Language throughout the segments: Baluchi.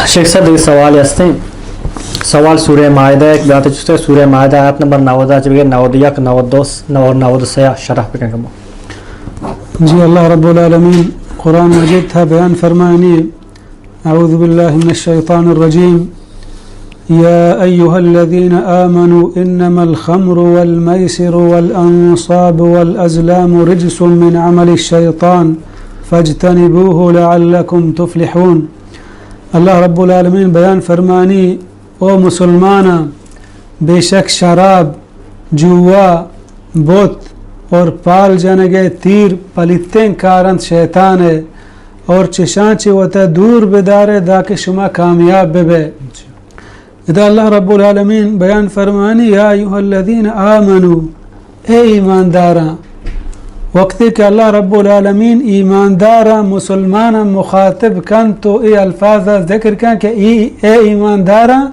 شیخ صاحب، دگہ سوالے ہستیں۔ سوال سورہ مائدہ ءِ، یک برات چست ءَ سورہ مائدہ آیت نمبر نود ءَ چہ بگر نود یک، نود دو، نود، نود سے ءَ شرح بکن کمو۔ جی، اللہ رب العالمین قرآن مجید تھا بیان فرمائنی، اعوذ باللہ من الشیطان الرجیم، یا ایھا الذین آمنوا انما الخمر والمیسر والانصاب والازلام رجس من عمل الشیطان فاجتنبوه لعلکم تفلحون۔ اللہ رب العالمین بیان فرمانی، او مسلماناں، بے شک شراب، جوا، بت اور پال جنگ ءِ تیر پلیتیں کار انت شیطان ءِ، اور چشاں چہ وتا دور بدارے، داکہ شما کامیاب ببے۔ ادا اللہ رب العالمین بیان فرمانی، یا ایھا الذین آمنوا، اے ایمانداراں۔ وقتی کہ اللہ رب العالمین ایمانداراں، مسلماناں مخاطب کن تو اے الفاظ ذکر کن کہ ای، اے ایمانداراں،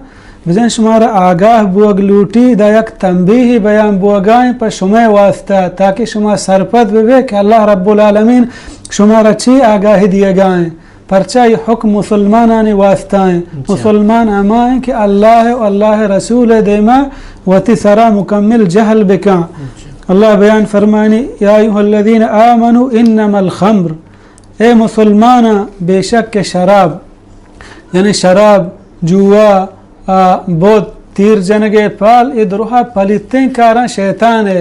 بزاں شمارا آگاہ بوگ لوٹی، دا یک تنبیہے بیان بوگائیں پہ شمئے واسطہ، تاکہ شما سرپد ببے کہ اللہ رب العالمین شمارا چی آگاہی دیگائیں۔ پرچا اے حکم مسلمانانی واسطہ ایں۔ جی۔ مسلمان ہما ایں کہ اللہ و اللہ رسول دیما وتی سرا مکمل جہل بکن۔ جی۔ اللہ بیان فرمانی، یا ایھا الذین آمنوا انما الخمر، اے مسلماناں، بے شک کہ شراب، یعنی شراب، جوا، آ، بت، تیر جنگ ءِ پال، اے دروہ پلیتیں کاراں شیطان ءِ۔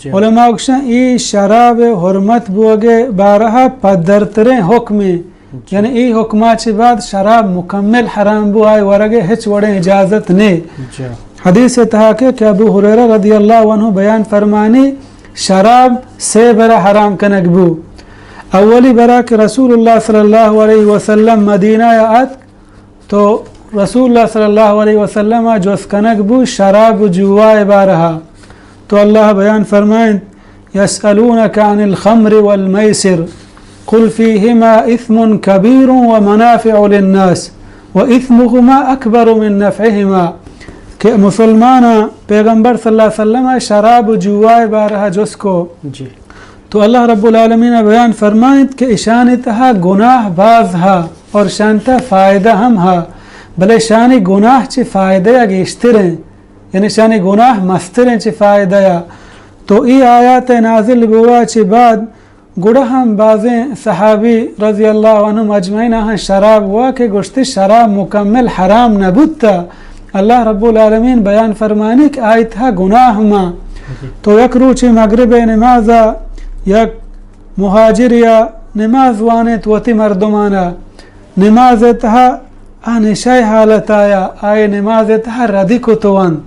جی۔ علماء گوشن، اے شراب ءِ حرمت بوگ ءِ بارہ ءَ پدرتریں حکمے۔ جی۔ یعنی اے حکما چہ بعد شراب مکمل حرام بو، آئی ورگ ءِ ہچ وڑیں اجازت نے۔ جی۔ حدیث ءِ تہا کہ، کہ ابو ہریرہ رضی اللہ عنہ بیان فرمانی، شراب سے برا حرام کنگ بو۔ اولی برا کہ رسول اللہ صلی اللہ علیہ وسلم مدینہ ءَ اتک، تو رسول اللہ صلی اللہ علیہ وسلم ءَ جست کنگ بو شراب و جوا ءِ بارہ ءَ۔ تو اللہ بیان فرمائنت، یسألونک عن الخمر والمیسر قل فیہما اثم کبیر ومنافع للناس واثمہما اکبر من نفعہما۔ کہ مسلماناں پیغمبر صلی اللہ علیہ وسلم ءَ شراب و جوا ءِ بارہ ءَ جست کو۔ جی۔ تو اللہ رب العالمین بیان فرمائنت کہ اشانی تہا گناہ باز ہا اور اشانی تہا فائدہ ہم ہا، بلے اشانی گناہ چہ فائدہ ءَ گیشتر ایں، یعنی اشانی گناہ مستر ایں چہ فائدہ ءَ۔ تو اے آیات نازل بوا چہ بعد گڑا ہم بازیں صحابی رضی اللہ عنہم اجمعین آہاں شراب وا کہ گوشتی شراب مکمل حرام نہ بوتا۔ اللہ رب العالمین بیان فرمانی کہ آئی تہا گناہ ما۔ تو یک روچے مغرب نمازا یک مہاجریا نماز وانیت وتی مردمانا۔ نماز تہا آ نشہ حالت آیا، آئے نماز تہا ردی کتو انت۔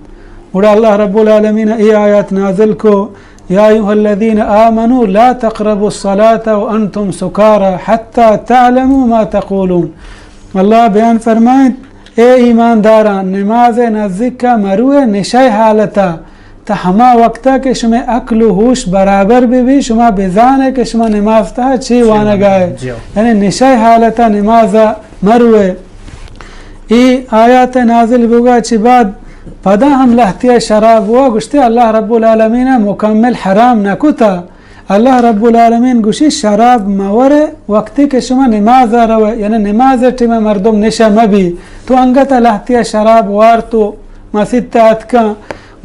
گڑا اللہ رب العالمین اے آیات نازل کو، یا ایھا الذین آمنوا لا تقربوا الصلاة وانتم سکاری حتی تعلموا ما تقولون۔ اللہ بیان فرمائنت، اے ایمانداراں، نماز نزدیکا مروے نشہ حالتا، تا ہما وقتا کہ شمے عقل و ہوش برابر بہ بی، شما بزانے کہ شما نماز تہا چی وانگائے۔ جی۔ یعنی نشہ حالتا نماز مروے۔ اے آیات نازل بوگا چہ بعد پدا ہم لہتیا شراب وا گوشتے اللہ رب العالمین مکمل حرام نہ کتا۔ اللہ رب العالمین گوشی، شراب مورے وقتی کہ شما نماز روے، یعنی نماز ٹیم مردم نشہ مبی۔ تو انگت لہتیا شراب وارت و مسیت اتکاں۔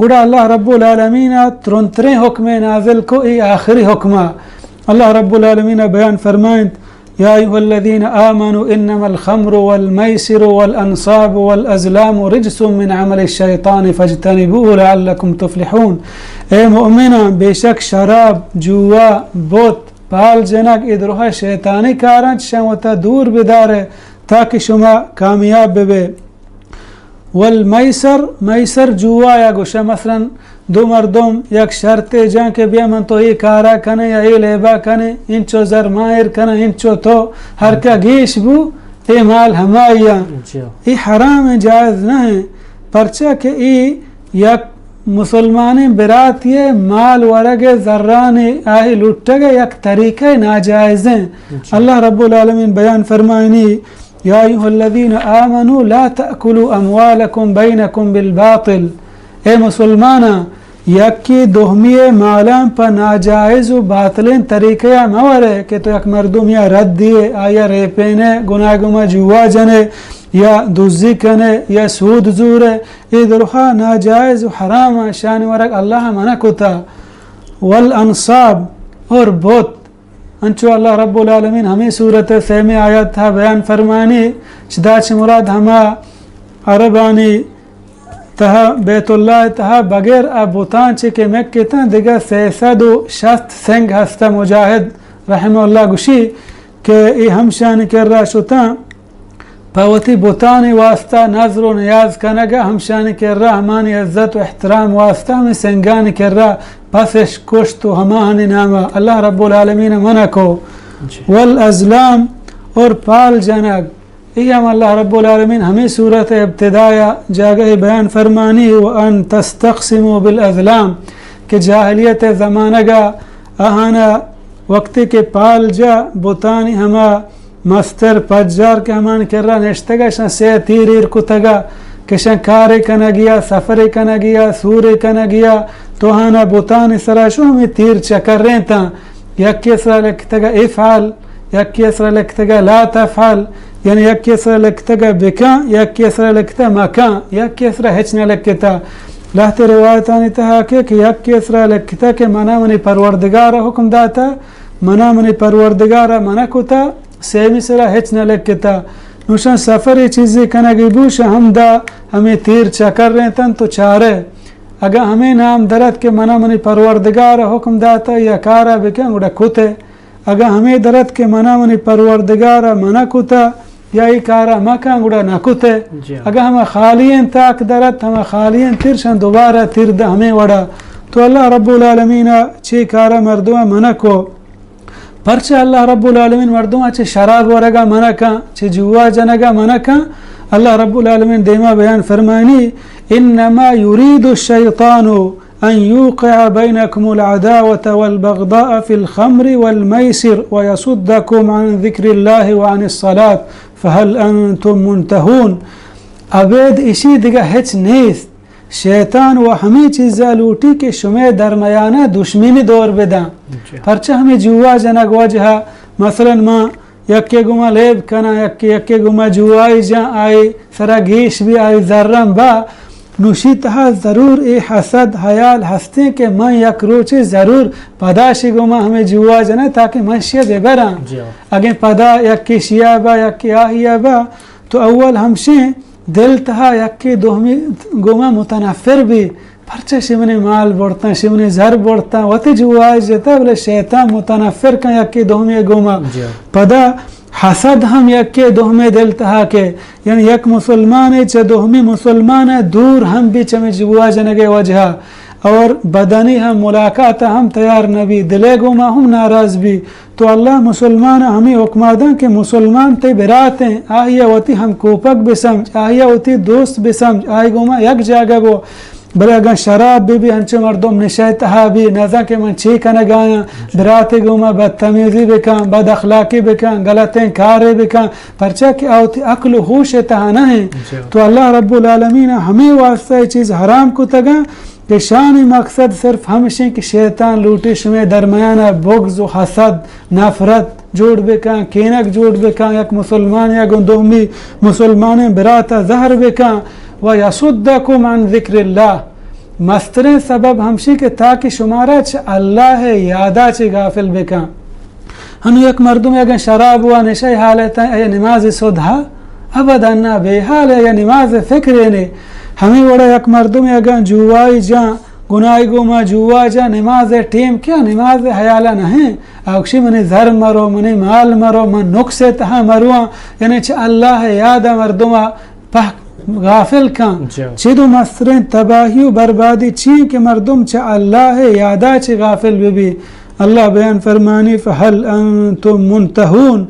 گڑا اللہ رب العالمین ترنتریں حکم نازل کو، اے آخری حکمہ۔ اللہ رب العالمین بیان فرمائنت، یا ایھا الذین آمنوا انما الخمر والمیسر والانصاب والازلام رجس من عمل الشیطان فاجتنبوه لعلکم تفلحون۔ اے مؤمناں، بے شک شراب، جوا، بت، پال جنگ، اے دروہ شیطانی کاراں، چشاں وتا دور بدارے تاکہ شما کامیاب ببے۔ والمیسر، میسر جوا یا گوشہ، مثلاً دو مردم یک شرطے جان کہ بیا من تو اے کارا کنے یا اے لیبا کنے، انچو زر ما ایر کناں، انچو تو، ہر کا گیش بو، اے مال ہمائی آں۔ جی۔ اے حرام ہیں، جائز نہ ہیں، پرچا کہ اے یک مسلمانیں براتی مال ورگ زرانی آہی لٹگ یک طریقہ ناجائز ہیں۔ جی۔ اللہ رب العالمین بیان فرمائنی، یا ایھا الذین آمنوا لا تأکلوا اموالکم بینکم بالباطل۔ اے مسلماناں، یکے دومی ءِ مالاں پہ ناجائز و باطلیں طریقہ ءَ مہ ورئے کہ تو یک مردمے ءَ رد دیئے، آئی ءَ ریپینے، گناہ گوما جوا جنے یا دزی کنے یا سود زورے، اے درہا ناجائز و حرام آں، شانی ورگ اللہ ءَ منع کتا۔ والانصاب، اور بت، انچو اللہ رب العالمین ہمے سورت ءِ سیمی آیات تہا بیان فرمانی، چدا چہ مراد ہما عربانی تہا بیت اللہ تہا بغیر آ بتاں چہ کہ مکتاں دگہ سئے سد و شست سنگ ہستہ۔ مجاہد رحمہ اللہ گوشی کہ اے ہمشانی کرا شتاں پہ وتی بتانی واسطہ نذر و نیاز کنگ ءَ، ہمشانی کرا ہمانی عزت و احترام واسطہ ہمے سنگانی کرا پسش کشت و ہماہانی نام ءَ اللہ رب العالمین ءَ منع کو۔ جی۔ والازلام، اور پال جنگ، اے ہم اللہ رب العالمین ہمے سورت ءِ ابتدا ءَ جاگہے بیان فرمانی، وان تستقسموا بالازلام، کہ جاہلیت ءِ زمانگ ءَ آہانا وقتی کہ پال جا بتانی ہما مستر پجار کہ ہمان کرا نشتگا، شان سے تیر ایر کتگا کہ شان کارے کنگیا، سفرے کنگیا، سورے کنگیا، تو ہانا بتانی سرا شو ہمیں تیر چکرینتاں، یکی سرا لکتگا افعل، یکی سرا لکتگا لا تفعل، یعنی یکی سرا لکتگا بکن، یکی سرا لکتا مکن، یکی سرا ہچ نہ لکتا۔ لہتے روایتانی تہا کہ، کہ یکی سرا لکتا کہ منا منی پروردگار حکم داتا، منا منی پروردگار منع کتا، سیمی سرا ہچ نہ لکتا۔ نوشان سفرے چیزے کنگی بوش ہمدا ہمیں تیر چکرینتن تو چارے۔ اگاں ہمیں نام درت کہ منا منی پروردگار حکم داتا یا کارا بکن گڑا کتے۔ اگاں ہمیں درت کہ منا منی پروردگار منع کتا یا ای کارا مکن گڑا نہ کتے۔ جی ہاں۔ اگاں ہما خالی انت تاک درت، ہما خالی انت تیر شان دوبارہ تیر دہ ہمیں وڑا۔ تو اللہ رب العالمین چی کارا مردم منع کو۔ پرچہ اللہ رب العالمین مردماں چہ شراب ورگا منع کن، چہ جوا جنگا منع کن؟ اللہ رب العالمین دیما بیان فرمائنی، انما یرید الشیطان ان یوقع بینکم العداوة والبغضاء فی الخمر والمیسر ویصدکم عن ذکر اللہ وعن الصلاة فهل انتم منتهون۔ ابید اشی دگہ ہچ نیست۔ شیطان و ہمے چیزا لوٹی کہ شمئے درمیانا دشمنی دور بداں۔ جی۔ پرچہ ہمے جوا جنگ وجہا، مثلاً ما یکے گوما لیب کناں، یکے، یکے گوما جوائی جاں، آئی سرا گیش بی، آئی زراں با، نوشی تہا ضرور اے حسد حیال ہستیں کہ من یک روچے ضرور پدا شی گوما ہمے جوا جناں تاکہ من شی ببراں۔ جی۔ اگیں پدا یکے شیا با، یکے آہیا با، تو اول ہمشیں دل تہا یکے دومی گوما متنفر بی، پرچہ شی منی مال برتاں، شی منی زر برتاں، وتی جوائی جتا، بلے شیطان متنفر کن یکے دومی گوما۔ جی۔ پدا حسد ہم یکے دومی دل تہا کہ، یعنی یک مسلمانے چہ دومی مسلمان دور ہم بی چمی جوا جنگے وجہا، اور بدنی ہم ملاقات ہم تیار نبی، دلے گوما ہم ناراض بی۔ تو اللہ مسلمان ہمے حکما داں کہ مسلمان تئی براتیں، آہیا وتی ہم کوپگ بسمجھ، آہیا وتی دوست بسمجھ، آئی گوما یک جاگہ بو۔ بلے اگاں شراب بہ بی، انچو مردم نشہ تہا بی، نزاں کہ من چی کنگایاں، براتے گوما بدتمیزی بکن، بد اخلاقی بکن، غلطیں کارے بکن، پرچا کہ آ وتی عقل و ہوش تہا نہ ہیں۔ تو اللہ رب العالمین ہمے واسطہ اے چیز حرام کتگاں۔ کہ شانی مقصد صرف ہمشیں کہ شیطان لوٹی شمے درمیانا بغض و حسد، نفرت جوڑ بکن، کینگ جوڑ بکن، یک مسلمان یا گوں دومی مسلمانیں براتا زہر بکن، و یصدکم عن ذکر اللہ۔ مستریں سبب ہمشی کہ تاکہ شمارا چہ اللہ یادا چہ غافل بکن۔ ہنو یک مردمے اگاں شراب و نشہ حالت اے نماز سدھا ابدا نہ، بے حال ہے، یا نماز فکر نے۔ ہمیں وڑا یک مردمے اگاں جوائی جاں، گناہی گوما جوا جاں، نماز ٹیم کیا، نماز حیالا نہیں۔ اوکشی منی زر مرو، منی مال مرو، من نقص تہا مرواں، یعنی چہ اللہ یاد مردما پہک غافل کن۔ جی۔ چدو مستریں تباہی و بربادی چی کہ مردم چہ اللہ یادا چہ غافل بہ بی۔ اللہ بیان فرمانی، فہل انتم منتہون،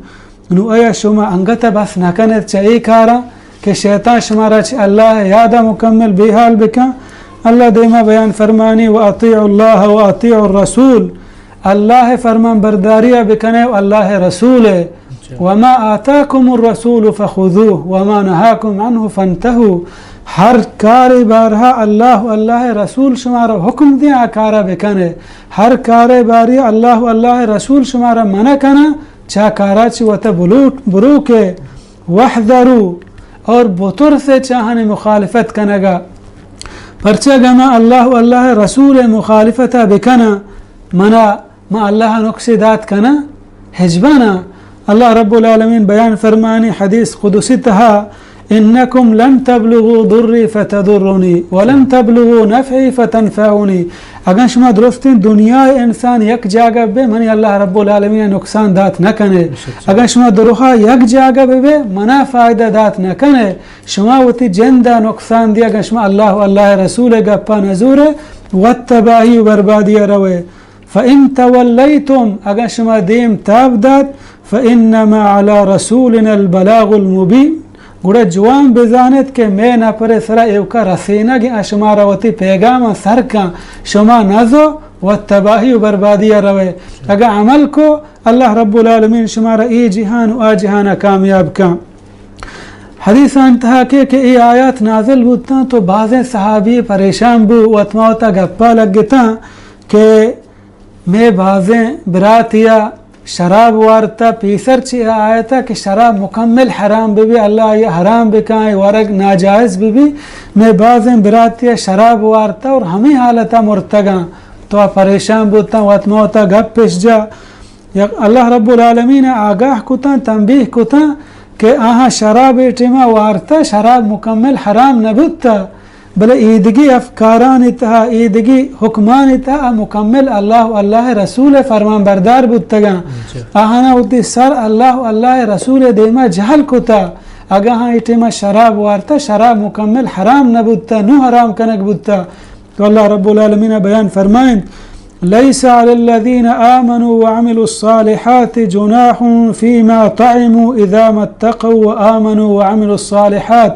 نو آیا شما انگت بس نہ کنت چہ اے کاراں کہ شیطان شمارا چہ اللہ یادا مکمل بے حال بکن؟ اللہ دیما بیان فرمانی، و اطیعوا اللہ و اطیعوا الرسول، اللہ فرمان برداریا بکنے و اللہ رسول وما آتاکم الرسول فخذوه وما نهاکم عنه فانتهوا۔ ہر کارے بارہا اللہ و اللہ ءِ رسول شمارا حکم دیں، آ کارا بکنے۔ ہر کارے باری اللہ و اللہ ءِ رسول شمارا منع کنا، چا کارا چی وتا بلوٹ، بروکے۔ واحذروا، اور بترسے چاہانی مخالفت کنگا۔ پرچا گما اللہ و اللہ ءِ رسول ءِ مخالفتا بکنا، منا ما اللہ ءَ نقصے دات کناں؟ ہچبر نہ۔ اللہ رب العالمین بیان فرمانی حدیث قدسی تہا، انکم لن تبلغوا ضری فتضرونی ولن تبلغوا نفعی فتنفعونی۔ اگاں شما درستیں دنیا ءِ انسان یک جاگہ بے، منی اللہ رب العالمین ءَ نقصان دات نہ کنے۔ اگاں شما دروہا یک جاگہ بے، منا فائدہ دات نہ کنے۔ شما وتی جند ءَ نقصان دی، اگاں شما اللہ و اللہ ءِ رسول ءِ گپا نزورے، وت تباہی و بربادی ءَ روے۔ فَإِن تَوَلَّيْتُمْ، اگاں شما دیم تاب دات، فَإِنَّمَا عَلَى رَسُولِنَا الْبَلَاغُ الْمُبِينُ، گڑا جوان بزانت کہ مئے نپر ءِ سرا ایوکا رسینگ ءَ، شمارا وتی پیغام ءَ سر کن، شما نزو و تباہی و بربادی ءَ روے۔ اگاں عمل کو، اللہ رب العالمین شمارا اے جہان و آ جہان ءَ کامیاب کن۔ حدیث ءِ انتہا کہ، کہ اے آیات نازل بوتاں تو بازیں صحابی پریشان بو، وت ما وتا گپا لگتاں کہ مئے بازیں براتیا شراب وارتا، پیسر چی آیتا کہ شراب مکمل حرام ببی، اللہ آئی حرام بکاں، ورگ ناجائز ببی۔ مئے بازیں براتیا شراب وارتا اور ہمیں حالتا مرتگاں۔ تو آ پریشان بوتاں، وت ما وتا گپ پیش جا۔ یک اللہ رب العالمین آگاہ کتاں، تنبیہ کتاں کہ آہاں شراب اے ٹیما وارتا، شراب مکمل حرام نہ بوتا، بلے ایدگی افکارانی تہا، ایدگی حکمانی تہا مکمل اللہ و اللہ رسول فرمان بردار بوتگاں۔ آہانا وتی سر اللہ و اللہ رسول دیما جہل کتا۔ اگاں ہاں اے ٹیما شراب وارتا، شراب مکمل حرام نہ بوتا، نو حرام کنگ بوتا۔ تو اللہ رب العالمین بیان فرمائیں، ليس على الذين آمنوا وعملوا الصالحات جناح فيما طعموا إذا ما اتقوا وآمنوا وعملوا الصالحات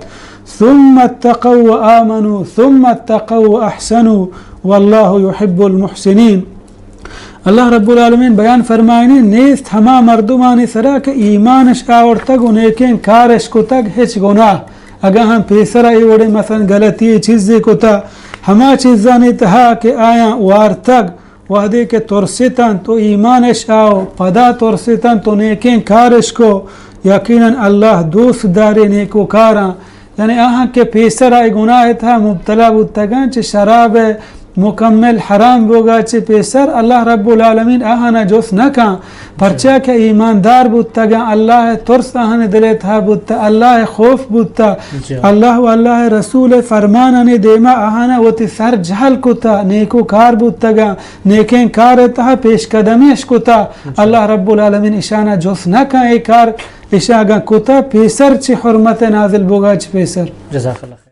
ثم اتقوا وآمنوا ثم اتقوا وأحسنوا والله يحب المحسنين۔ اللہ رب العالمین بیان فرمائنی، نیست ہما مردمانی سرا کہ ایمانش آورتگ و نیکیں کارش کتگ ہچ گناہ۔ اگاں ہم پیسرا اے وڑیں مثلاً غلطی چیزے کتا، ہما چیزانی تہا کہ آیاں وارتگ، وہدے کہ ترستنت و ایمانش آو، پدا ترستنت و نیکیں کارش کو، یقیناً اللہ دوست دارے نیکوکاراں۔ یعنی آہاں کہ پیسر آئی گناہ تہا مبتلا بوتگاں، چہ شراب مکمل حرام بوگا چہ پیسر اللہ رب العالمین آہانا جست نہ کن، پرچا کہ ایماندار بوتگاں، اللہ ترس آہانی دل تہا بوتا، اللہ خوف بوتا، اللہ و اللہ رسول فرمانانی دیما آہانا وتی سر جہل کتا، نیکوکار بوتگاں، نیکیں کار تہا پیش قدمی اش کتا۔ اللہ رب العالمین اشانا جست نہ کن، اے کار اشاں اگاں کتا، پیسر چہ حرمت نازل بوگا چہ پیسر۔ جزاک اللہ۔